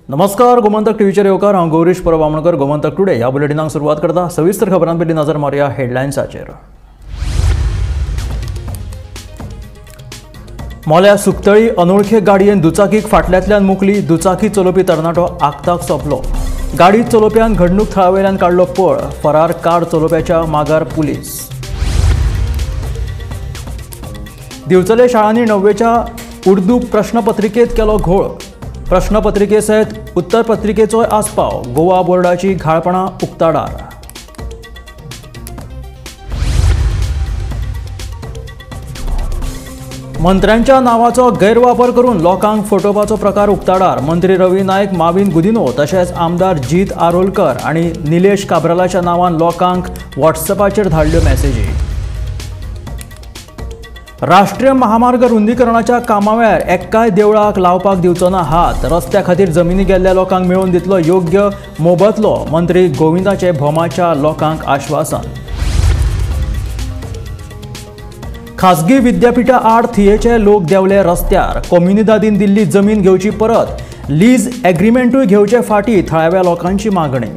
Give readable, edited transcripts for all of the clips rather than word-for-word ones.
नमस्कार, गोमंतक टीव्हीचेर येवकार. हांव गौरीश परब आमोणकर. गोमंतक टुडे ह्या बुलेटिनाक सुरवात करता. सविस्तर खबरां पयलीं नजर मारुया हेडलायन्साचेर. मोल्या सुकतळी अनोळखे गाडयेन दुचाकीक फाटल्यांतल्यान मुकली. दुचाकी चलोवपी तरणाटो आक्ताक सोंपलो. गाडी चलोवप्यान घडणूक थळावेल्यान काडलो पळ. फरार कार चलोवप्याच्या मागार पुलीस. दिवचले शाळांनी णव्वेच्या उर्दू प्रश्नपत्रिकेत केलो घोळ. प्रश्नपत्रिके सयत उत्तरपत्रिकेचोय आस्पाव. गोवा बोर्डाची घाळपणां उक्ताडार. मंत्र्यांच्या नावाचो गैरवापर करून लोकांक फटोवपाचो प्रकार उक्ताडार. मंत्री रवी नायक, माविन गुदिनो तशेंच आमदार जीत आरोलकर आनी निलेश काब्रालाच्या नांवान लोकांक व्हॉट्सअपाचेर धाडल्यो मॅसेजी. राष्ट्रीय महामार्ग रुंदीकरणाच्या कामावेळार एक्काय देवळाक लावपाक दिवचो ना हात. रस्त्या खातीर जमिनी गेल्ल्या लोकांक मेळोवन दितलो योग्य मोबदलो. मंत्री गोविंदाचे भोमाच्या लोकांक आश्वासन. खासगी विद्यापीठा आड थियेचे लोक देंवले रस्त्यार. कोम्युनिदादीन दिल्ली जमीन घेवची परत. लीज एग्रीमेंटूय घेवचे फाटी थळाव्या लोकांची मागणी.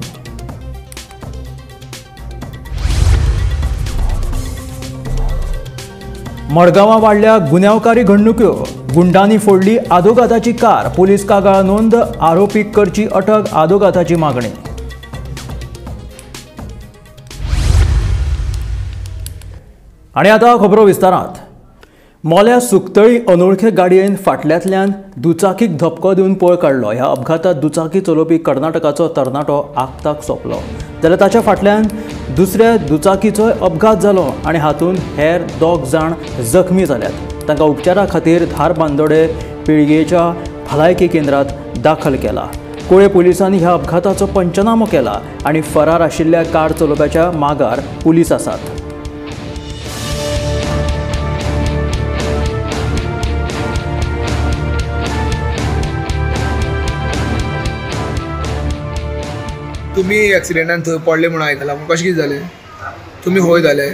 मडगांवां वाडल्या गुन्यांवकारी घडणुक्यो. गुंडांनी फोडली आदोगादाची कार. पुलीस कागाळ नोंद. आरोपीक करची अटक. आदोगादाची मागणी. आनी आतां खबरो विस्तारांत. मोल्या सुकतळी अनोळखे गाडयेन फाटल्यांतल्यान दुचाकीक धपको दिवन पळ काडलो. ह्या अपघातांत दुचाकी चलोवपी कर्नाटकाचो तरणाटो आक्ताक सोंपलो. जाल्यार ताच्या फाटल्यान दुसऱ्या दुचाकीचोय अपघात जालो आनी हातूंत हेर दोग जाण जखमी जाल्यात. तांकां उपचारा खातीर धारबांदोडे पिळगेच्या भलायकी केंद्रांत दाखल केला. कुळे पुलिसांनी ह्या अपघाताचो पंचनामो केला आनी फरार आशिल्ल्या कार चलोवप्याच्या मागार पुलीस आसात. तुम्ही एक्सिडेंटान थंय पडले म्हणून आयकलां, पूण कशें कितें जालें? तुमी खंय जाले?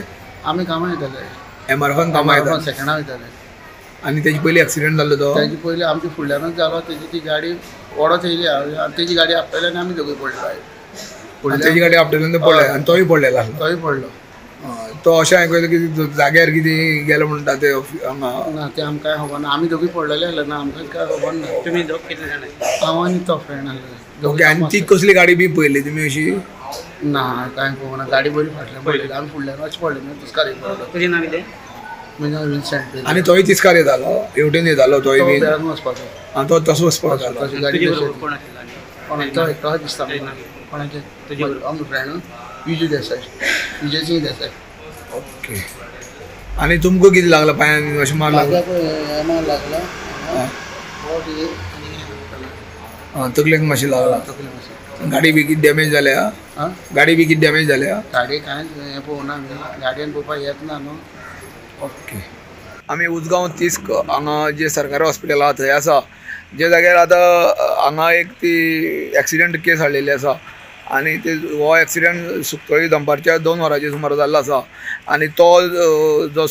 आमी कामां वयताले, एमआरएफान कामां वयताले, सेकंडा वयताले. आनी तेजी पयलीं एक्सिडेंट जाल्लो तो? तेजी पयलीं आमच्या फुडल्यानूच जालो. तेजी ती गाडी ओडत येयली आनी तेजी गाडी आपटली आनी आमी दोगूय पडले भायर. तेजी गाडी आपटली आनी पडले आनी तोय पडलेलो आसलो. तोय पडलो. तो अशें आयकलें की जाग्यार कितें गेलो म्हणटा ते हांगा. ना, तें आमकां खबर ना. आमी दोगूय पडलेले आसले ना, आमकां कांय खबर ना. तुमी दोग कितले जाण? हांव आनी तो फ्रेंड आसले. ओके. आनी ती कसली गाडी बी पळयली तुमी अशी? ना, कांय पळोवंक ना. गाडी बरी फाटल्यान पडलेली, आमी फुडल्यान अशें पडले न्हू, तिस्कार पडलो. तुजें नांव कितें? म्हजें नांव विन्सेंट. आनी तोय तिस्कार येतालो, हेवटेन येतालो तोय बी? बेळगांव वचपाचो. आनी तो तसो वचपाक जालो. गाडी कोण तो एकटो दिसता कोणाचें? आमचो फ्रेंड विजय देसाय, विजय देसाय. ओके. आनी तुमकां कितें लागलां पांयान अशें मार लागला? मार लागला तकलेक मातशें लागला. गाडी बी कितें डॅमेज जाल्या? गाडी बी कितें डॅमेज जाल्या? गाडी कांयच हें पळोवना आमी, गाडयेन पळोवपाक येत ना न्हू. ओके. आमी उजगांव तिस्क हांगा जे सरकारी हॉस्पिटल आहा थंय आसा, जे जाग्यार आतां हांगा एक ती एक्सिडंट केस हाडलेली आसा. आनी ते हो एक्सिडंट सुकतळी दनपारच्या 2 वरांचेर सुमार जाल्लो आसा. आनी तो जो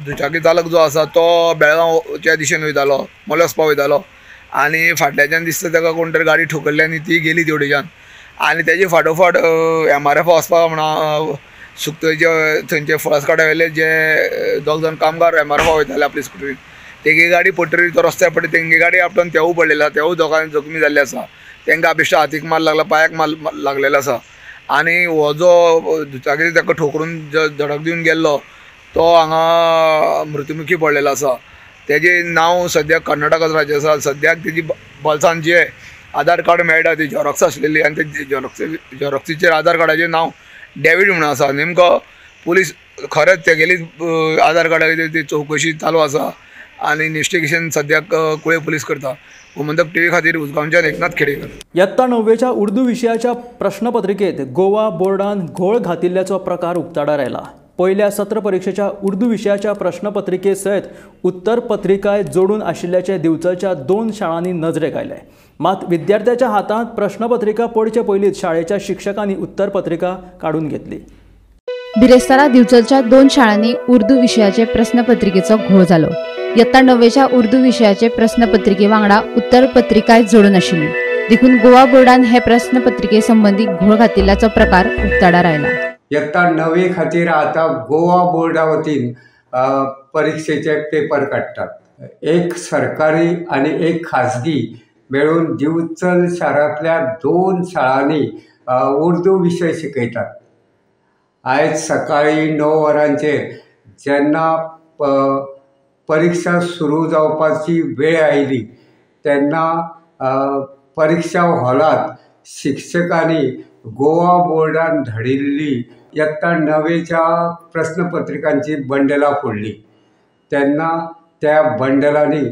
दुचाकी चालक जो आसा तो बेळगांवच्या दिशेन वयतालो, मोल्या वचपाक वयतालो. आनी फाटल्याच्यान दिसता ताका कोण तरी गाडी ठोकल्ली आनी ती गेली तेवटेच्यान. आनी तेजे फाटोफाट एमआरएफ वचपाक म्हणून सुकतळीचे थंयचे फळसकाड्या वयले जे दोग जाण कामगार एमआरएफा वयताले आपली स्कुटरीन, तेगे गाडी पडटरी तो रस्त्यार पडली, तेंगे गाडी आपटून तेवूय पडलेलो आसा. तेवूय दोगांय जखमी जाल्ले आसा. तांकां बेश्टो हातीक मार लागला, पांयाक मार लागलेलो आसा. आनी हो जो दुचाकी ताका ठोकरून धडक दिवन गेल्लो तो हांगा मृत्युमुखी पडलेलो आसा. तेजें नांव सद्याक कर्नाटकाच राज्य आसा. सद्याक तेजी बोल्सान जे आधार कार्ड मेळटा ती झेरॉक्स आसलेली आनी ते झेरॉक्सीचेर आधार कार्डाचें नांव डेवीड म्हणून आसा. नेमको पुलीस खरेंच तेगेली आधार कार्डाचेर ती चवकशी चालू आसा आनी इन्वेस्टिगेशन सद्याक कुळे पुलीस करता. गोमंतक टीव्ही खातीर उजगांवच्यान एकनाथ खेडेकर. यत्ता णव्वेच्या उर्दू विशयाच्या प्रश्नपत्रिकेत गोवा बोर्डान घोळ घातिल्ल्याचो प्रकार उक्ताडार आयला. पयल्या सत्र परिक्षेच्या उर्दू विशयाच्या प्रश्नपत्रिके सयत उत्तरपत्रिकाय जोडून आशिल्ल्याचे दिवचलच्या 2 शाळांनी नजरेक आयले. मात विद्यार्थ्याच्या हातांत प्रश्नपत्रिका पडचे पयलींच शाळेच्या शिक्षकांनी उत्तरपत्रिका काडून घेतली. बिरेस्तारा दिवचलच्या 2 शाळांनी उर्दू विशयाचे प्रश्नपत्रिकेचो घोळ जालो. इयत्ता णव्वेच्या उर्दू विशयाचे प्रश्नपत्रिके वांगडा उत्तरपत्रिकाय जोडून आशिल्ली. देखून गोवा बोर्डान हे प्रस्नपत्रिके संबंधी घोळ घातिल्ल्याचो प्रकार उक्ताडार आयला. इयत्ता णवे खातीर आतां गोवा बोर्डा वतीन परिक्षेचे पेपर काडटात. एक सरकारी आनी एक खाजगी मेळून दिवचल शारांतल्या 2 शाळांनी उर्दू विशय शिकयतात. आयज सकाळीं 9 वरांचेर जेन्ना परिक्षा सुरू जावपाची वेळ आयली तेन्ना परिक्षा हॉलांत शिक्षकांनी गोवा बोर्डान धाडिल्ली इयत्ता 9वेच्या प्रस्नपत्रिकांची बंडलां फोडली. तेन्ना त्या बंडलांनी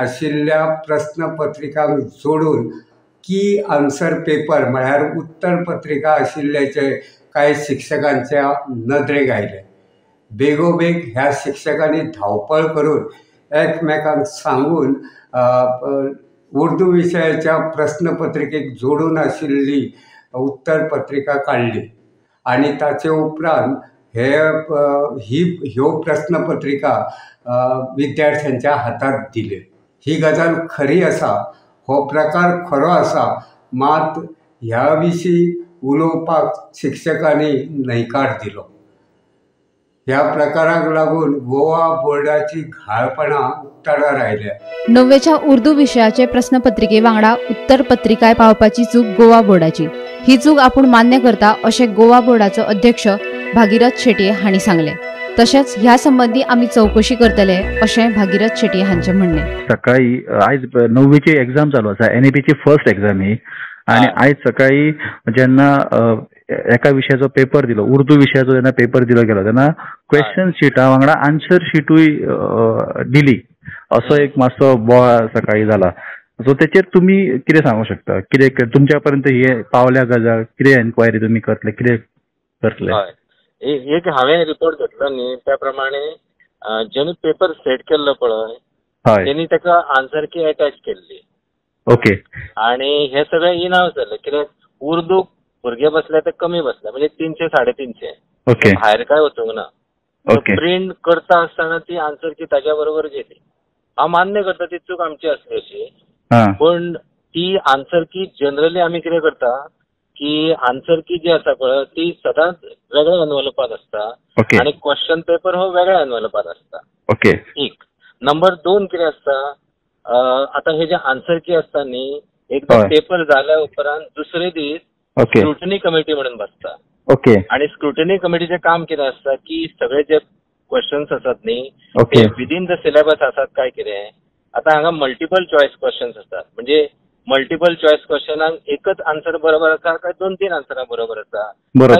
आशिल्ल्या प्रस्नपत्रिकांक जोडून की आन्सर पेपर म्हळ्यार उत्तर पत्रिका आशिल्ल्याचे कांय शिक्षकांच्या नदरेक आयले. बेगोबेग ह्या शिक्षकांनी धांवपळ करून एकमेकांक सांगून उर्दू विशयाच्या प्रस्नपत्रिकेक जोडून आशिल्ली उत्तर पत्रिका काडली आनी ताचे उपरांत ह्यो प्रस्नपत्रिका विद्यार्थ्यांच्या हातात दिल्यो. ही गजाल खरी आसा, हो प्रकार खरो आसा, मात ह्या विशीं उलोवपाक शिक्षकांनी न्हयकार दिलो. ह्या प्रकाराक लागून गोवा बोर्डाची घाळपणां उक्ताडार आयल्या. 9वेच्या उर्दू विशयाचे प्रस्नपत्रिके वांगडा उत्तर पत्रिकाय पावपाची चूक गोवा बोर्डाची. ही चूक आपूण मान्य करता अशें गोवा बोर्डाचो अध्यक्ष भागीरथ शेटये हांणी सांगलें. तशेंच ह्या संबंदी आमी चवकशी करतले अशें भागीरथ शेटये हांचें म्हणणें. सकाळी आयज 9वीची एग्जाम चालू आसा, एनईपीची फर्स्ट एग्जाम ही, आनी आयज सकाळी जेन्ना एका विशयाचो पेपर दिलो, उर्दू विशयाचो जेन्ना पेपर दिलो गेलो तेन्ना क्वेश्चन शिटा वांगडा आन्सर शिटूय दिली, असो एक मातसो बोवाळ सकाळी जाला. सो तेचेर तुमी कितें सांगू शकता? कितें तुमच्या पर्यंत हे पावल्या गजाल, कितें एन्क्वायरी तुमी करतले, कितें करतले? हय, एक हांवें रिपोर्ट घेतलो न्ही त्या प्रमाणे जेणी पेपर सेट केल्लो पळय तेणी ताका आन्सर की अटॅच केल्ली. ओके. आनी हे सगळें इनाव जालें कित्याक उर्दू भुरगे बसले ते कमी बसले, म्हणजे 300 350. ओके. भायर काय वचूंक ना. प्रिंट करता आसतना ती आन्सर की ताज्या बरोबर गेली. हांव मान्य करता ती चूक आमची आसली अशी, पण ती आन्सर की जनरली आमी कितें करता की आन्सर की जी आसा पळय ती सदांच वेगळ्या एनवलपांत आसता आनी क्वेश्चन पेपर हो वेगळ्या एनवलपांत आसता. ओके. एक नंबर 2 कितें आसता, आतां हे जे आन्सर की आसता न्ही एकदां पेपर जाल्या उपरांत दुसरे दीस स्क्रुटनी कमिटी म्हणून बसता. ओके. आनी स्क्रुटनी कमिटीचें काम कितें आसता की सगळे जे क्वेश्चन्स आसात न्ही ते विदीन the syllabus आसात काय कितें. आतां हांगा मल्टिपल चॉयस क्वेश्चन्स आसतात, म्हणजे मल्टिपल चॉयस क्वेश्चनाक एकच आन्सर बरोबर आसा काय 2-3 आन्सरां बरोबर आसा,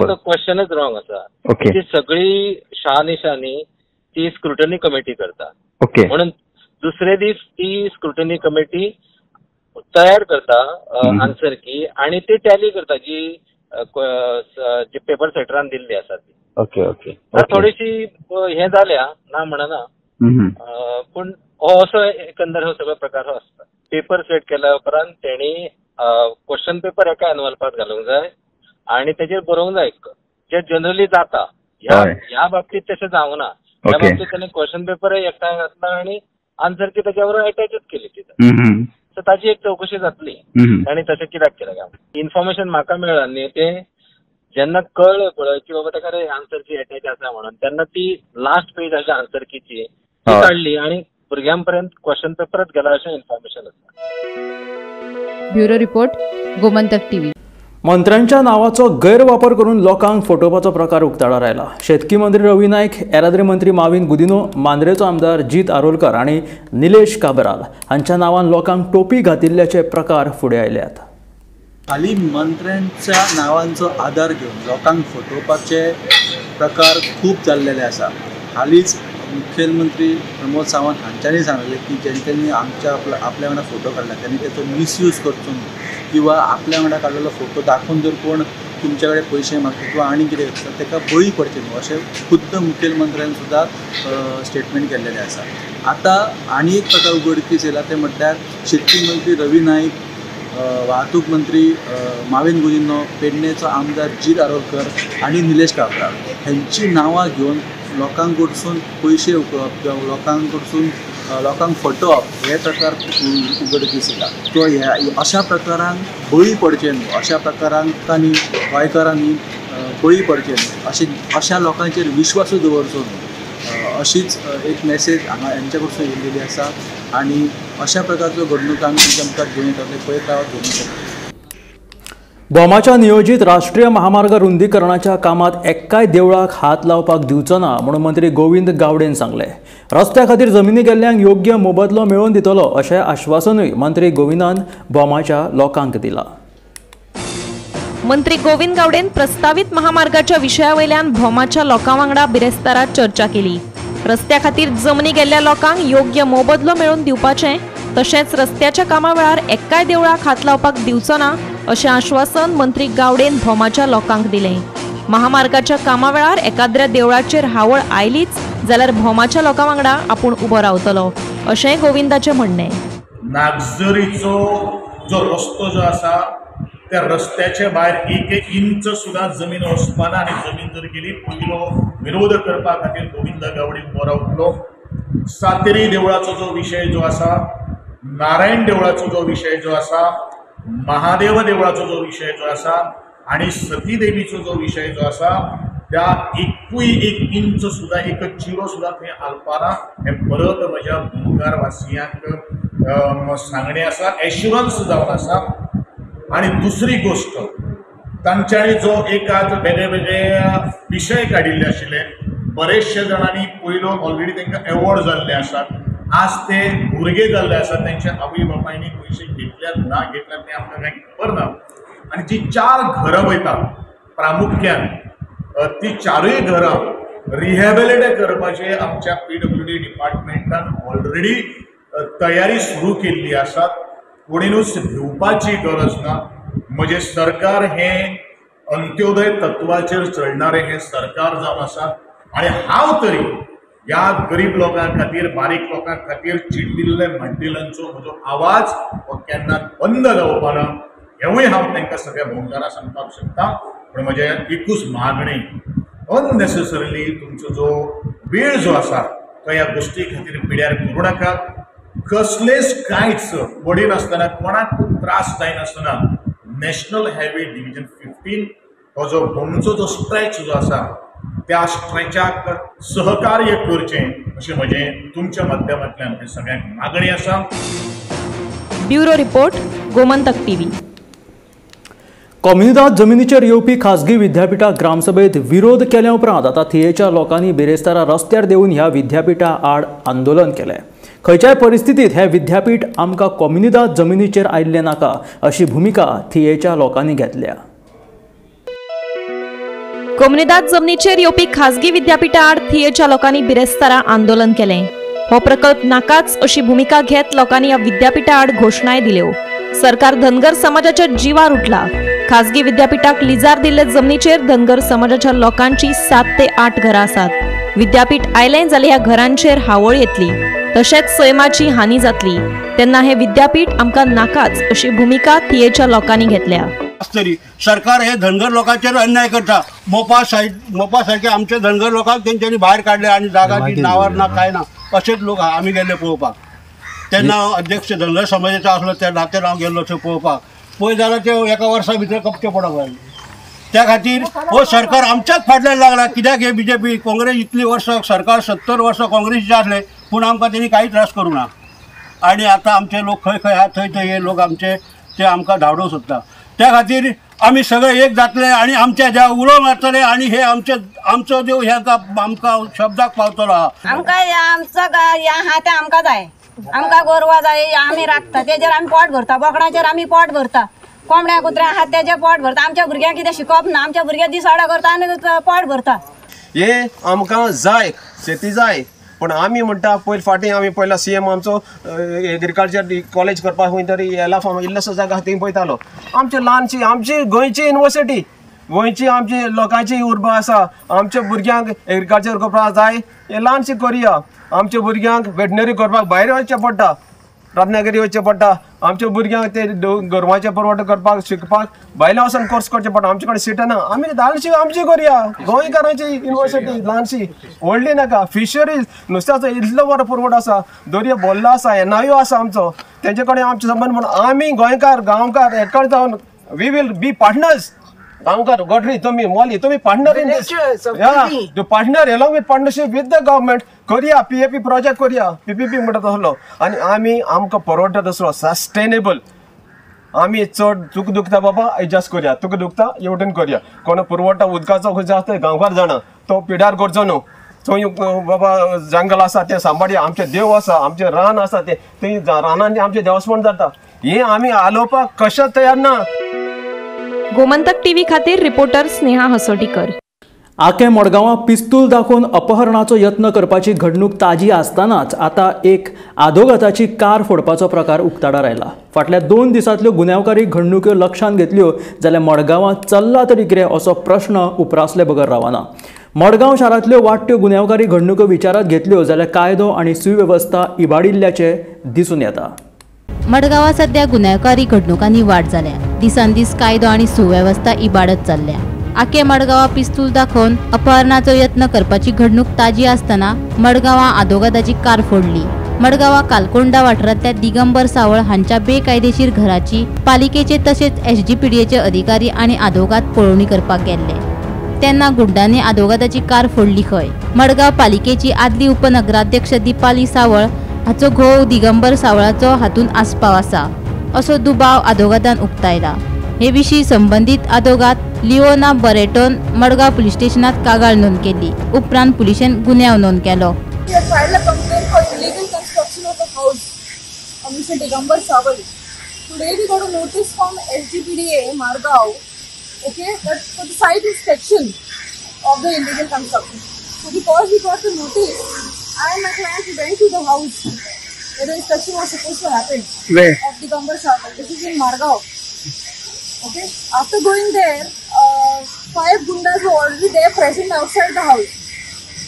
तो क्वेश्चनच रॉंग आसा. ती सगळी शहानिशानी ती स्क्रुटनी कमिटी करता. म्हणून दुसरे दीस ती स्क्रुटनी कमिटी तयार करता आन्सर की आनी ती टॅली करता जी जी पेपर सेटरान दिल्ली आसा ती. Okay okay. थोडीशी हे जाल्या ना म्हणना, पूण हो असो एकंदर हो सगळो प्रकार हो आसता. पेपर सेट केल्या उपरांत तेणी क्वेश्चन पेपर एका एनवलपांत घालूंक जाय आनी तेजेर बरोवंक जाय जे जनरली जाता. ह्या बाबतींत तशें जावंक ना. ह्या बाबतींत तेणी क्वेश्चन पेपर एकठांय घातला आनी आन्सर की तेज्या बरोबर अटॅचूच केली तितून. सो ताची एक चवकशी जातली आनी तशें कित्याक केलें काय. इन्फॉर्मेशन म्हाका मेळ्ळा न्ही तें जेन्ना कळ्ळें पळय की बाबा ताका आन्सर की अटॅच आसा म्हणून, तेन्ना ती लास्ट पेज आसा आन्सर कीची ती काडली आनी भुरग्यां पर्यंत क्वेश्चन पेपरच गेला अशें इन्फॉर्मेशन आसा. Bureau report, Gomantak TV. मंत्र्यांच्या नावाचो गैरवापर करून लोकांक फटोवपाचो प्रकार उक्ताडार आयला. शेतकी मंत्री रवी नायक, येरादारी मंत्री माविन गुदिनो, मांद्रेचो आमदार जीत आरोलकर आनी निलेश काब्राल हांच्या नावान लोकांक टोपी घातिल्ल्याचे प्रकार फुडें आयल्यात. हालीं मंत्र्यांच्या नावांचो आदार घेवन लोकांक फटोवपाचे प्रकार खूब जाल्लेले आसा. हालींच मुखेलमंत्री प्रमोद सावंत हांच्यांनी सांगलें की जेंच्यांनी आमच्या आपल्या वांगडा फोटो काडला त्यांनी तेचो मिसयूज करचो न्हू, किंवा आपल्या वांगडा काडलेलो फोटो दाखोवन जर कोण तुमच्या कडेन पयशे मागता किंवा आनी कितें करता ताका बळी पडचें न्हू, अशें खुद्द मुखेलमंत्र्यान सुद्दां स्टेटमेंट केल्लेलें आसा. आतां आनी एक प्रकार उगडकीस येयला तें म्हटल्यार शेतकी मंत्री रवी नायक, वाहतूक मंत्री माविन गुदिन्हो, पेडणेचो आमदार जीत आरोलकर आनी निलेश काब्राल हेंची नांवां घेवन लोकांक कडसून पयशे उकळप किंवा लोकांक कडसून लोकांक फटोवप हे प्रकार उगडकीस येता. तो ह्या अशा प्रकारांक बळी पडचें न्हू, अशा प्रकारांक तांणी गोंयकारांनी बळी पडचें न्हू, अशें अशा लोकांचेर विश्वासूय दवरचो न्हू, अशीच एक मॅसेज हांगा हेंच्या कडसून येयलेली आसा आनी अशा प्रकारच्यो घडणुको आमी तुमच्या मुखार घेवन येतले, पळयत रावत घेवन येतले. भोमाच्या नियोजीत राष्ट्रीय महामार्ग रुंदीकरणाच्या कामात एक्काय देवळाक हात लावपाक दिवचो ना म्हणून मंत्री गोविंद गावडेन सांगलें. रस्त्या खातीर जमिनी गेल्ल्यांक योग्य मोबदलो मेळोवन दितलो अशें आश्वासनूय मंत्री गोविंदान भोमाच्या लोकांक दिला. मंत्री गोविंद गावडेन प्रस्तावित महामार्गाच्या विशया वयल्यान भोमाच्या लोकां वांगडा बिरेस्तारा चर्चा केली. रस्त्या खातीर जमनी गेल्ल्या लोकांक योग्य मोबदलो मेळोवन दिवपाचें तशेंच रस्त्याच्या कामा वेळार एक्काय देवळाक हात लावपाक दिवचो ना अशें आश्वासन मंत्री गावडेन भोमाच्या लोकांक दिलें. महामार्गाच्या कामा वेळार एकाद्र्या देवळाचेर हावळ आयलीच जाल्यार भोमाच्या लोकां वांगडा आपूण उबो रावतलो अशें गोविंदाचें म्हणणें. नागझरीचो जो रस्तो जो आसा त्या रस्त्याच्या भायर एक एक इंच सुद्दां जमीन वचपाना आनी जमीन जर गेली पयलो विरोध करपा खातीर गोविंद गावडे उबो रावतलो. सातेरी देवळाचो जो विशय जो आसा, नारायण देवळाचो जो विशय जो आसा, महादेव देवळाचो जो विशय जो आसा आनी सती देवीचो जो विशय जो आसा त्या एकूय एक इंच सुद्दां एक चिरो सुद्दां थंय हालपाना हें परत म्हज्या भोंगार वासियांक सांगणें आसा, एश्युरन्स जावन आसा. आनी दुसरी गोश्ट, तांच्यांनी जो एक आज वेगळे वेगळे विशय काडिल्ले आशिल्ले, बरेचशे जाणांनी पयलो ऑलरेडी तांकां एवॉर्ड जाल्ले आसात, आज ते भुरगे जाल्ले आसात, तांच्या आवय बापायनी पयशे घेतल्यात ना घेतल्यात तें आमकां कांय खबर ना. आनी जी चार घरां वयता प्रामुख्यान ती चारूय घरां रिहेबिलिटेट करपाचे आमच्या पीडब्ल्यूडी डिपार्टमेंटान ऑलरेडी तयारी सुरू केल्ली आसा. कोणीनूच भिवपाची गरज ना. म्हजें सरकार हें अंत्योदय तत्वाचेर चलणारें हें सरकार जावन आसा आनी हांव तरी ह्या गरीब लोकां खातीर, बारीक लोकां खातीर चिड्डिल्ले मंडिलांचो म्हजो आवाज हो केन्ना बंद जावपा ना हेंवूय हांव तांकां सगळ्या भोंवकारां सांगपाक शकता. पूण म्हजें एकूच मागणें, अननेसेसरीली तुमचो जो वेळ जो आसा तो ह्या गोश्टी खातीर पिड्यार करूं नाका. कसलेच कांयच पडिनासतना, कोणाक त्रास जायनासतना नॅशनल हायवे डिविजन 15 हो जो भोमचो जो स्ट्रेच जो आसा त्या स्ट्रेचाक सहकार्य करचें अशें म्हजें तुमच्या माध्यमांतल्यान हें सगळ्यांक मागणी आसा. Bureau report, Gomantak TV. Comunidade जमिनीचेर येवपी खासगी विद्यापीठाक ग्रामसभेत विरोध केल्या उपरांत आतां थियेच्या लोकांनी बिरेस्तारा रस्त्यार देंवून ह्या विद्यापीठा आड आंदोलन केलें. खंयच्याय परिस्थितीत हें विद्यापीठ आमकां कोमुनिदाद जमिनीचेर आयिल्लें नाका अशी भुमिका थियेच्या लोकांनी घेतल्या. कोमुनिदाद जमनीचेर येवपी खासगी विद्यापीठा आड थियेच्या लोकांनी बिरेस्तारा आंदोलन केलें. हो प्रकल्प नाकाच अशी भुमिका घेत लोकांनी ह्या विद्यापीठा आड घोशणाय दिल्यो. सरकार धनगर समाजाच्या जिवार उठला. खासगी विद्यापीठाक लिजार दिल्ले जमनीचेर धनगर समाजाच्या लोकांची 7 ते 8 घरां आसात. विद्यापीठ आयलें जाल्यार ह्या घरांचेर हावळ येतली तशेंच सैमाची हानी जातली, तेन्ना हे विद्यापीठ आमकां नाकाच अशी भुमिका थियेच्या लोकांनी घेतल्या. तरी सरकार हे धनगर लोकांचेर अन्याय करता. मोपा सारखे आमचे धनगर लोकांक तेंच्यांनी भायर काडले आनी जागा नांवार ना काय ना अशेच लोक आमी गेल्ले पळोवपाक. तेन्ना अध्यक्ष धनगर समाजाचो आसलो त्या नात्यान हांव गेल्लो थंय पळोवपाक. पळय जाल्यार ते एका वर्सा भितर कपचे पडप लागले. त्या खातीर हो सरकार आमच्याच फाटल्यान लागला. कित्याक हे बीजेपी काँग्रेस इतली वर्सां सरकार 70 वर्सां काँग्रेसीचे आसले पूण आमकां तेणी कांय त्रास करूं ना. आनी आतां आमचे लोक खंय खंय आहा थंय थंय हे लोक आमचे ते आमकां धांवडोवंक सोदता. त्या खातीर आमी सगळे एक जातले आनी आमच्या ज्या उलो मारतले आनी हे आमचे आमचो देव ह्या आमकां शब्दाक पावतलो आहा. आमकां आमचो आहा तें आमकां जाय. आमकां गोरवां जाय, आमी राखता तेजेर आमी पोट भरता, बोकडाचेर आमी पोट भरता, कोंबड्या कुत्र्या आहा तेजेर पोट भरता. आमच्या भुरग्यांक कितें शिकप ना, आमच्या भुरग्यांक दिसाडा करता आनी पोट भरता. हे आमकां जाय, शेती जाय, पूण आमी म्हणटा पयलीं फाटीं आमी पयलो सीएम आमचो एग्रीकल्चर कॉलेज करपाक खंय तरी येला फार्म इल्लोसो जागा थंय पळयतालो. आमची ल्हानशी आमची गोंयची युनिवर्सिटी, गोंयची आमची लोकांची उर्बा आसा. आमच्या भुरग्यांक एग्रीकल्चर करपाक जाय, हे ल्हानशी करुया. आमच्या भुरग्यांक वेटनरी करपाक भायर वचचें पडटा. रत्नागिरी वचचें पडटा. आमच्या भुरग्यांक ते गोरवांचे पुरवठो करपाक शिकपाक भायल्या वचून कोर्स करचे पडटा. आमचे कडेन सिटां ना. आमी ल्हानशी आमची करुया, गोंयकारांची युनिवर्सिटी ल्हानशी, व्हडली नाका. फिशरीज नुस्त्याचो इतलो बरो पुरवठो आसा, दर्या भरलो आसा, एनआययू आसा आमचो, तेंचे कडेन आमचो संबंद. म्हणून आमी गोंयकार गांवकार एकठांय जावन we will be partners. Gaonkar Godri तुमी मोली तुमी partner in this, partner along with partnership with the government करुया. पीएपी प्रोजेक्ट करुया, पीपीपी म्हणटा तसलो. आनी आमी आमकां परवडटा तसलो सस्टेनेबल. आमी चड तुका दुखता बाबा एडजस्ट करुया, तुका दुखता हेवटेन करुया. कोण पुरवठा उदकाचो खंय आसता गांवकार जाणा, तो पिड्यार करचो न्हू. थंय बाबा जंगल आसा तें सांबाळया, आमचें देव आसा, आमचें रान आसा, तें थंय रानांनी आमचें देवस्पण जाता. हें आमी आलोवपाक कशें तयार ना. गोमंतक टीव्ही खातीर रिपोर्टर स्नेहा हसोटीकर. आकें मडगांवां पिस्तूल दाखोवन अपहरणाचो यत्न करपाची घडणूक ताजी आसतनाच आतां एक आदोगाताची कार फोडपाचो प्रकार उक्ताडार आयला. फाटल्या 2 दिसांतल्यो गुन्यांवकारी घडणुक्यो लक्षांत घेतल्यो जाल्यार मडगांवां चल्ला तरी कितें असो प्रश्न उप्रासले बगर रावना. मडगांव शारांतल्यो वाडट्यो गुन्यांवकारी घडणुक्यो विचारांत घेतल्यो जाल्यार कायदो आनी सुवेवस्था इबाडिल्ल्याचें दिसून येता. मडगांवां सध्या गुन्यांवकारी घडणुकांनी वाड जाल्या. दिसान दीस कायदो आनी सुवेवस्था इबाडत चल्ल्या. आके मडगांवां पिस्तूल दाखोवन अपहरणाचो यत्न करपाची घडणूक ताजी आसतना मडगांवां आदोगादाची कार फोडली. मडगांवां कालकोंडा वाठारांतल्या दिगंबर सावळ हांच्या बेकायदेशीर घराची पालिकेचे तशेंच एसजीपीडीएचे अधिकारी आनी आदोगाद पळोवणी करपाक गेल्ले तेन्ना गुंडांनी आदोगादाची कार फोडली खंय. मडगांव पालिकेची आदली उपनगराध्यक्ष दीपाली सावळ हाचो घोव दिगंबर सावळाचो हातूंत आस्पाव आसा असो दुबाव आदोगादान उक्तायला. हे विशीं संबंदीत आदोगाद लिओना बरेटोन मडगांव पुलीस स्टेशनात कागाळ नोंद केली. उपरांत पुलिशेन गुन्यांव नोंद केलो. Today we got a notice from SGPDA Margao, okay, that for the site inspection of the illegal construction. So because we got the notice, I and my client went to the house where the inspection was supposed to happen. Where? Of Digambar Sawal. This is in Margao. Okay. After going there, 5 gundas were already there present outside the house.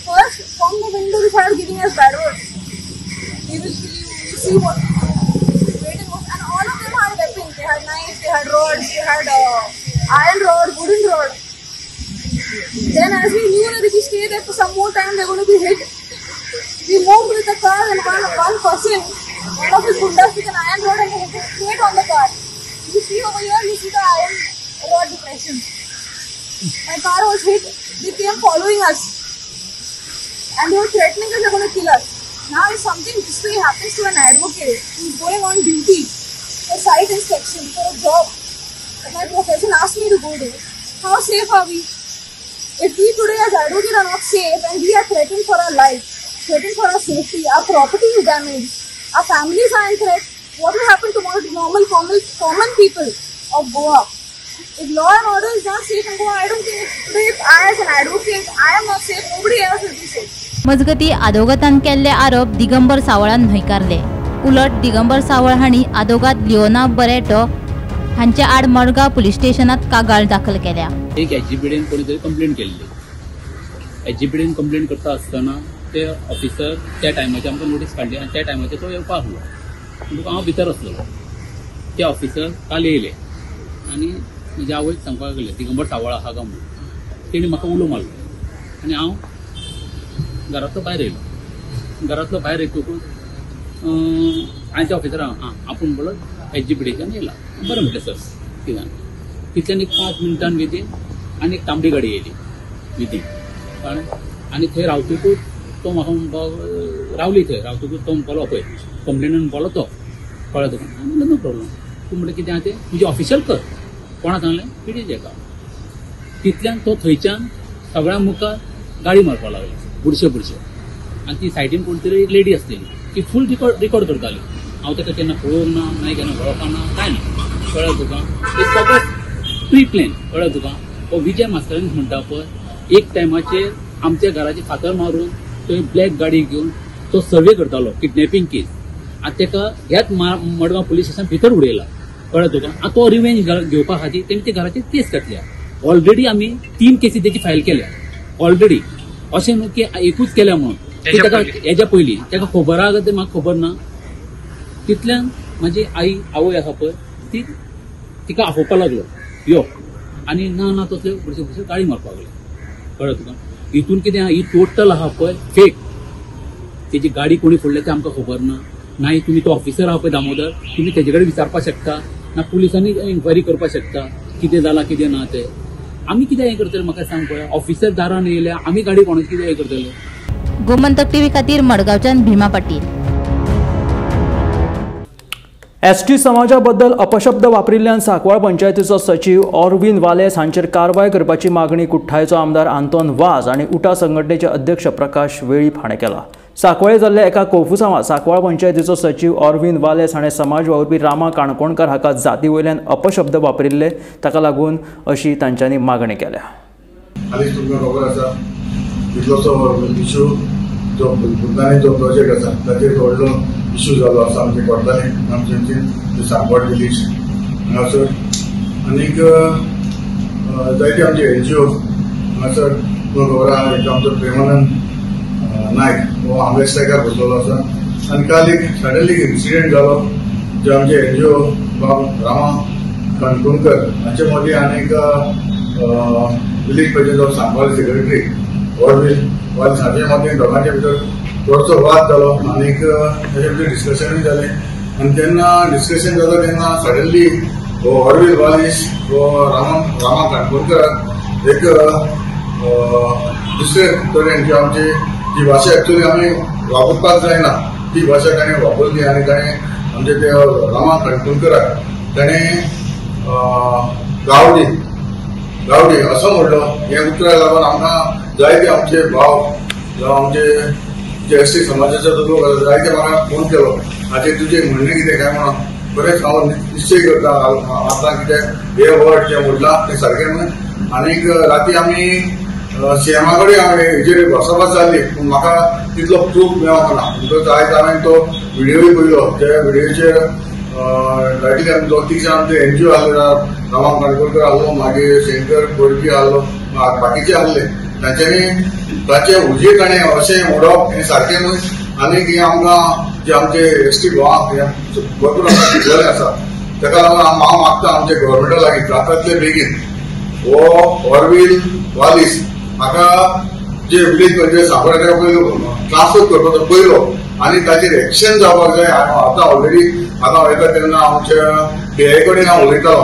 First, from the window they started giving us bad words. We will kill you, we will see what we do. Waiting, and all of them had weapons. They had knives, they had rods, they had iron rod, wooden rod. Then as we knew that if we stay there for some more time, they're going to be hit. We moved with the car and one person, one of his gundas took an iron rod and hit it straight on the car. You see over here, you see the iron rod depression. My car was hit. They came following us. And they were threatening us, they're going to kill us. Now if something this way happens to an advocate who is going on duty for site inspection, for a job that my profession asked me to go do, how safe are we? If we today as advocate are not safe and we are threatened for our life, threatened for our safety, our property is damaged, our families are in threat, what will happen tomorrow to normal, common people of Goa? If law and order is not safe in Goa, I don't think today if I as an advocate, I am not safe, nobody else will be safe. मजगती आदोगातान केल्ले आरोप दिगंबर सावळान न्हयकारले. उलट दिगंबर सावळ हांणी आदोगाद Leona Barreto हांच्या आड Madgaon police स्टेशनात कागाळ दाखल केल्या. एक एसजीपीडीन कोणी तरी कंप्लेन केल्ली. एसजीपीडीन कंप्लेन करता आसतना ते ऑफिसर त्या टायमाचे आमकां नोटीस काडली आनी त्या टायमाचेर तो येवपा आसलो. म्हणटकूच हांव भितर आसलेलो. ते ऑफिसर काल येयले आनी म्हज्या आवयक सांगपाक लागले दिगंबर सावळ आहा काय म्हणून. तेणी म्हाका उलो मारलो आनी हांव घरांतलो भायर येयलो. घरांतलो भायर येतकूच आनी त्या ऑफिसरान आं आपूण म्हणलो एसजीपीडीच्यान येयला. बरें म्हटलें सर कितें. तितल्यान एक 5 मिनटान विदीन आनी एक तांबडी गाडी येयली विदीन. कळ्ळें. आनी थंय रावतकूच तो म्हाका म्हणपाक रावली थंय रावतकूच तो म्हणपालो पळय कंप्लेनंट म्हणपालो तो. कळ्ळें तुका. हांवें म्हणलें नो प्रॉब्लम. तूं म्हणलें कितें आहा तें तुजें ऑफिशियल कर. कोणा सांगलें पीडीजेका. तितल्यान तो थंयच्यान सगळ्यां मुखार गाडी मारपाक लागलो बुरशे बुरशे. आनी ती सायडीन कोण तरी एक लेडी आसलेली ती फूल रिकॉर्ड करताली. हांव ताका केन्ना पळोवंक ना, मागीर केन्ना वळखना ना, कांय ना. कळ्ळें तुका. ते सगळें प्री प्लॅन. कळ्ळें तुका. हो विजय मास्करेन्हस म्हणटा पळय एक टायमाचेर आमच्या घराचे फातर मारून थंय ब्लॅक गाडी घेवन तो सर्वे करतालो किडनॅपिंग केस. आनी ताका ह्याच मडगांव पुलीस स्टेशन भितर उडयला. कळ्ळें तुका. आनी तो रिवेंज घेवपा खातीर तेणी ते घराचेर केस घातल्या. ऑलरेडी आमी 3 केसी तेची फायल केल्या ऑलरेडी. अशें न्हू की एकूच केल्या म्हणून. ताका हेज्या पयलीं ताका खबर आहा तें म्हाका खबर ना. तितल्यान म्हाजी आई आवय आसा पळय ती तिका आफोवपाक लागलो यो, आनी ना ना तसले भरशे भरशे गाळी मारपाक लागले. कळ्ळें तुका? हितून कितें आहा, ही टोटल आहा पळय फेक. तेजी गाडी कोणी फोडल्या तें आमकां खबर ना, ना तुमी तो ऑफिसर आहा पळय दामोदर, तुमी तेजे कडेन विचारपाक शकता ना, पुलिसांनी इन्क्वायरी करपाक शकता कितें जालां कितें ना तें. आमी कितें हें करतले म्हाका सांग पळय, ऑफिसर दारान येयल्या, आमी गाडी कोणाची कितें हें करतले. गोमंतक टीव्ही खातीर मडगांवच्यान भीमा पाटील. एसटी समाजाबद्दल अपशब्द वापरिल्ल्यान सांकवाळ पंचायतीचो सचीव ऑरविन वालेस हांचेर कारवाय करपाची मागणी कुठ्ठाळेचो आमदार आंतोन वाज आनी उटा संघटनेचे अध्यक्ष प्रकाश वेळीप हाणें केला. सांकवाळे जाल्ल्या एका कोफुसांवांत सांकवाळ पंचायतीचो सचीव ऑरविन वालेस हाणें समाज वावुरपी रामा काणकोणकर हाका जाती वयल्यान अपशब्द वापरिल्ले, ताका लागून अशी तांच्यांनी मागणी केल्या. हालींच तुमकां खबर आसा इतलोसो इशू जो कुर्दानी जो प्रोजेक्ट आसा ताचेर व्हडलो इशू जालो आसा आमच्या कोर्टांनी, आमचे सांकवाळ विलेज हांगासर आनीक जायते आमचे एनजीओ हांगासर तुमकां खबर आहा. एक आमचो प्रेमानंद नायक हो आंबेडकर बसलेलो आसा आनी काल एक सडनली एक इन्सिडेंट जालो जे आमचे एनजीओ बाब रामा काणकोणकर हांचे मदीं आनीक village president of Sancoale secretary Orwin Wallace हांचे मदीं दोगांचे भितर थोडोसो वाद जालो आनीक ताचे भितर डिस्कशनूय जालें. आनी तेन्ना डिस्कशन जाता तेन्ना सडनली हो ऑरविन वालेस हो रामा काणकोणकराक एक दुसरे तरेन किंवा आमची जी भाशा एक्चुअली आमी वापरपाक जायना ती भाशा ताणें वापरली आनी ताणें आमचे ते रामा काणकोणकराक ताणें गावडी गावडी असो म्हणलो. हे उतराक लागून आमकां जायते आमचे भाव जावं आमचे जे एस टी समाजाचो लोक आसा जायते म्हाका फोन केलो हाचेर तुजें म्हणणें कितें काय म्हणून. बरेंच हांव निश्चय करता आतां कितें हे वर्ड जें म्हणलां तें सारकें न्हय. आनीक राती आमी सीएमा कडेन हांवें हेजेर भासाभास जाली पूण म्हाका तितलो प्रूफ मेळोंक ना. म्हणटकच आयज हांवें तो व्हिडियोय पळयलो. त्या व्हिडियोचेर लायटी आमी दोग तीग जाण आमचे एनजीओ आहले, रामा काणकोणकर आहलो, मागीर शंकर बोडकी आहलो, बाकीचे आहले. तांच्यांनी ताचे हुजीर ताणें अशें उडोवप हें सारकें न्हय. आनीक हें आमकां जे आमचे एस टी गोवा हे भरपूर आमकां दिसलेलें आसा ताका लागून हांव मागता आमच्या गव्हर्मेंटा लागीं जाता बेगीन हो ऑरविन वालीस हाका जे विलेज पंचायत सांकवाळ ताका पयलो ट्रान्सफर करपाचो पयलो आनी ताचेर एक्शन जावपाक जाय. आतां ऑलरेडी आतां वयता तेन्ना आमच्या पीआय कडेन हांव उलयतालो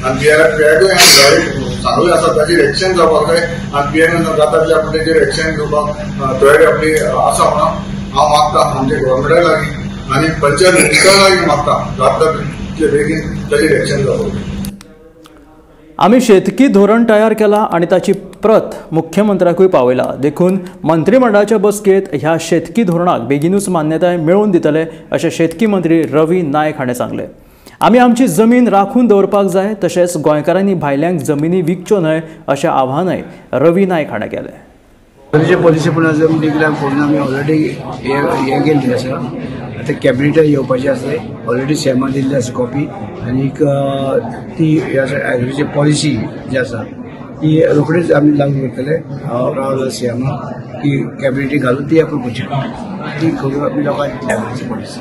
आनी पीआय कडेन हांवें सांगलें आसा ताचेर एक्शन जावपाक जाय आनी पीआय जाता तितले आपूण ताचेर एक्शन घेवपाक तयारी आपली आसा म्हणून हांव मागता आमच्या गव्हर्मेंटा लागीं आनी पंचायत मिनिस्टरा लागीं मागता जाता तितले बेगीन ताचेर एक्शन जावपाक जाय. आमी शेतकी धोरण तयार केला आनी ताची प्रत मुख्यमंत्र्याकूय पावयला, देखून मंत्रिमंडळाच्या बसकेत ह्या शेतकी धोरणाक बेगीनूच मान्यताय मेळोवन दितले अशें शेतकी मंत्री रवी नायक हाणें सांगलें. आमी आमची जमीन राखून दवरपाक जाय, तशेंच गोंयकारांनी भायल्यांक जमिनी विकच्यो न्हय अशें आव्हानय रवी नायक हाणें केलें. पॉलिसी पूण करून आमी ऑलरेडी हें केल्ली आसा. आतां कॅबिनेटाक येवपाचें आसा, ऑलरेडी सीएमा दिल्ली आसा कॉपी आनीक ती एग्रीकल्चर पॉलिसी जी आसा ती रोखडीच आमी लागू करतले. हांव रावलो सीएमा की कॅबिनेटीक घालून ती अप्रूव करची, ती करून आमी लोकांक दितले पॉलिसी.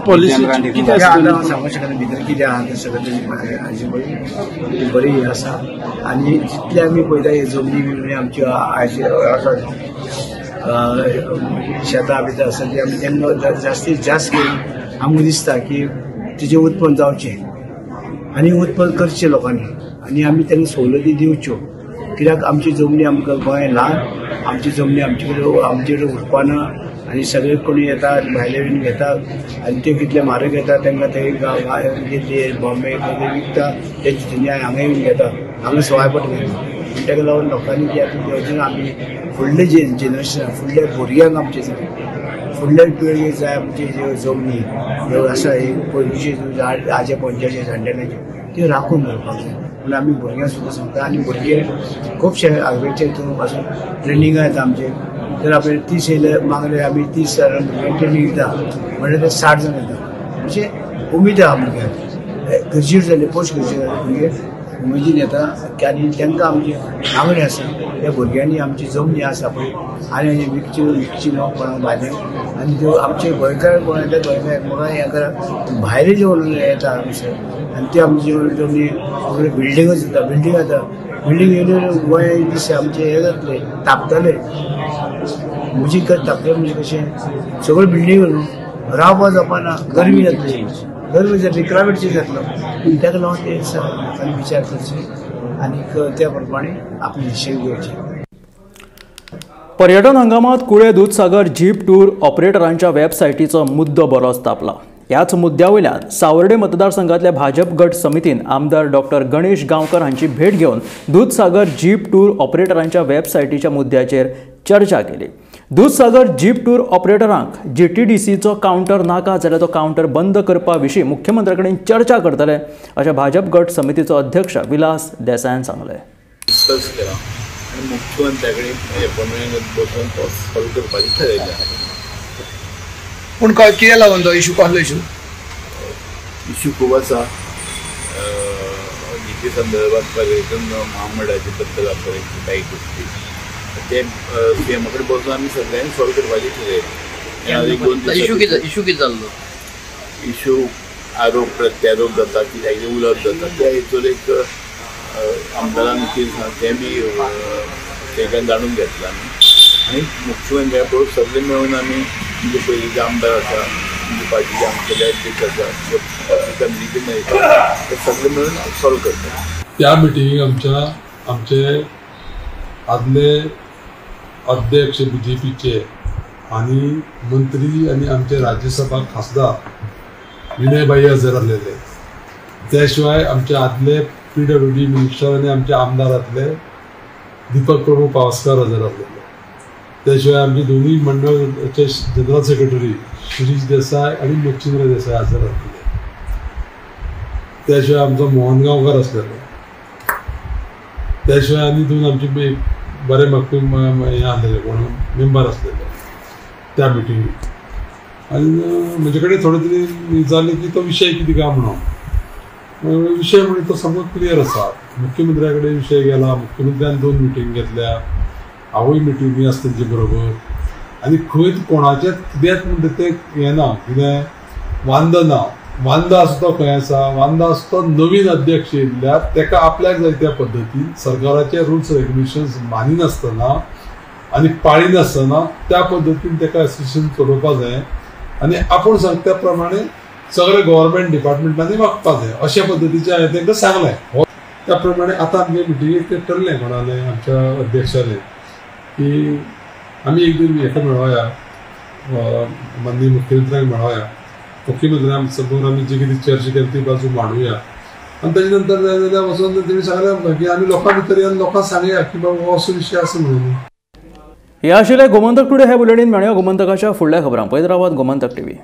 पॉलिसी आतां हांव सांगूंक शकना भितर कितें आहा तें सगळें तेजी बरी हें आसा. आनी जितले आमी पळयता हे जमनी बिमनी आमच्यो आसा शेतां बितां आसा ती आमी तेंकां जास्तीत जास्त करून आमकां दिसता की तिजें उत्पन्न जावचें आनी उत्पन्न करचें लोकांनी आनी आमी तांकां सवलती दिवच्यो. कित्याक आमची जमनी आमकां गोंय ल्हान, आमची जमनी आमचे कडेन उरपाना आनी सगळे कोणी येता भायले बीन घेतात आनी ते कितले म्हारग येता तांकां ते दिल्ली बॉम्बे विकता तेंची धंदे हांगा येवन घेता, हांगा सवाय पडटा. पूण ताका लागून लोकांनी जी आतां येवजण आमी फुडले जे जनरेशन फुडल्या भुरग्यांक आमचे फुडल्या पिळगे जाय आमची ज्यो जमनी ज्यो आसा पयलींचे आजे पंचाचे जाणटेल्याचे त्यो राखून दवरपाक जाय म्हणून आमी भुरग्यांक सुद्दां सांगता. आनी भुरगे खुबशे आगवेचे हितून पासून ट्रेनिंगां येता आमचे. तर आपले 30 येयले मागले आमी 30 जाणां भुरग्यांक ट्रेनींग दिता म्हणल्यार ते 60 जाण येता. म्हणजे उमेद आहा भुरग्यांक, ग्रेज्युएट जाले पोस्ट ग्रेज्युएट जाले भुरगे उमेदीन येता की आनी तांकां आमची मागणी आसा त्या भुरग्यांनी आमची जमनी आसा पळय आनी विकची विकची न्हू कोणाक भायले आनी त्यो आमचे गोंयकार कोण येता गोंयकार एकमेकांक हें करा भायले जे कोण येता हांगासर आनी ते आमची जमनी सगळे बिल्डिंगच जाता बिल्डींग जाता बिल्डींग येयल्यो गोंय दिसता आमचें हें जातलें तापतलें म्हणजे तापतलें म्हणजे कशें सगळें बिल्डींग न्हू रावपा जावपा ना गरमी जातली गरमी जातली क्लायमेट चेंज जातलो पूण ताका लागून ते लोकांनी विचार करचे आनी त्या प्रमाणे आपले डिसिजन घेवचे. पर्यटन हंगामात कुळे दुधसागर जीप टूर ऑपरेटरांच्या वेबसायटीचो मुद्दो बरोच तापला. ह्याच मुद्द्या वयल्यान सावर्डे मतदारसंघातल्या भाजप गट समितीन आमदार डॉक्टर गणेश गांवकर हांची भेट घेवन दुधसागर जीप टूर ऑपरेटरांच्या वेबसायटीच्या मुद्द्याचेर चर्चा केली. दुधसागर जीप टूर ऑपरेटरांक जीटीडीसीचो कावंटर नाका जाल्यार तो कावंटर बंद करपा विशीं मुख्यमंत्र्या कडेन चर्चा करतले अशें भाजप गट समितीचो अध्यक्ष विलास देसायान सांगलें. डिस्कस केला आनी मुख्यमंत्र्या कडेन अपॉइंटमेंट बसून तो सॉल्व करपाचें थारायलें. पूण कित्याक लागून तो इशू कसलो इशू? इशू खूब आसा. जीपी संदर्भात पर्यटन महामंडळाचे बद्दल आसा काही गोष्टी ते सीएमा कडेन बसून आमी सगळ्यांनी सॉल्व करपाचें थारायलें. एक दोन इशू कितें इशू कितें जाल्लो? इशू आरोप प्रत्यारोप जाता कित्याक कितें उलोवप जाता त्या हेचोर एक आमदारान कितें सांग तें बी तेका जाणून घेतलां आमी आनी मुख्यमंत्र्या बरोबर सगळे मेळून आमी म्हणजे पयलींचे आमदार आसा म्हणजे पार्टीचे आमचे अध्यक्ष आसा कमिटीचे मेळटा ते सगळे मेळून सॉल्व करता. त्या मिटिंगेक आमच्या आमचे आदले अध्यक्ष बीजेपीचे आनी मंत्री आनी आमचे राज्यसभा खासदार विनय भाई हजर आसलेले. त्या शिवाय आमचे आदले पीडब्ल्यूडी मिनिस्टर आनी आमचे आमदार आसले दीपक प्रभू पावसकर हजर आसलेले. त्या शिवाय आमचे दोनूय मंडळाचे जनरल सेक्रेटरी शिरीष देसाय आनी मच्छिंद्र देसाय हजर आसलेले. त्या शिवाय आमचो मोहन गांवकर आसलेलो. त्या शिवाय आनी दोन आमचे बरे म्हाका हें आसलेले कोण मेंबर आसलेले त्या मिटिंगेक. आनी म्हजे कडेन थोडे तरी जालें की तो विशय कितें काय म्हणून विशय म्हणजे तो सामको क्लियर आसा. मुख्यमंत्र्या कडेन विशय गेला, मुख्यमंत्र्यान दोन मिटींग घेतल्या, हांवूय मिटिंगी आसा तेंचे बरोबर आनी खंय कोणाचें कितेंच म्हणटा तें हें ना कितें वांदो ना. वांदो आसा तो खंय आसा? वांदो आसा तो नवीन अध्यक्ष येयल्ल्यार ताका आपल्याक जाय त्या पद्दतीन सरकाराचे रुल्स रेग्युलेशन्स मानिनासतना आनी पाळिनासतना त्या पद्दतीन ताका एसोसिएशन चलोवपा जाय आनी आपूण सांगता त्या प्रमाणे सगळे गव्हर्मेंट डिपार्टमेंटांनी वागपा जाय अशा पद्दतीचें हांवें तांकां सांगलें. त्या प्रमाणे आतां आमगे मिटिंगेक तें ठरलें कोणालें आमच्या अध्यक्षालें की आमी एक दीस हेका मेळोया माननीय मुख्यमंत्र्यांक मेळोया, मुख्यमंत्र्यां समोर आमी जी कितें चर्चा केली ती बाजू मांडुया आनी ताजे नंतर जाय जाल्यार वचून तेणी सांगलें की आमी लोकां भितर येवन लोकांक सांगया की बाबा हो असो विशय आसा म्हणून. हे आशिल्लें गोमंतक टुडे हे बुलेटीन. मेळया गोमंतकाच्या फुडल्या खबरांक. पळयत रावात गोमंतक टीव्ही.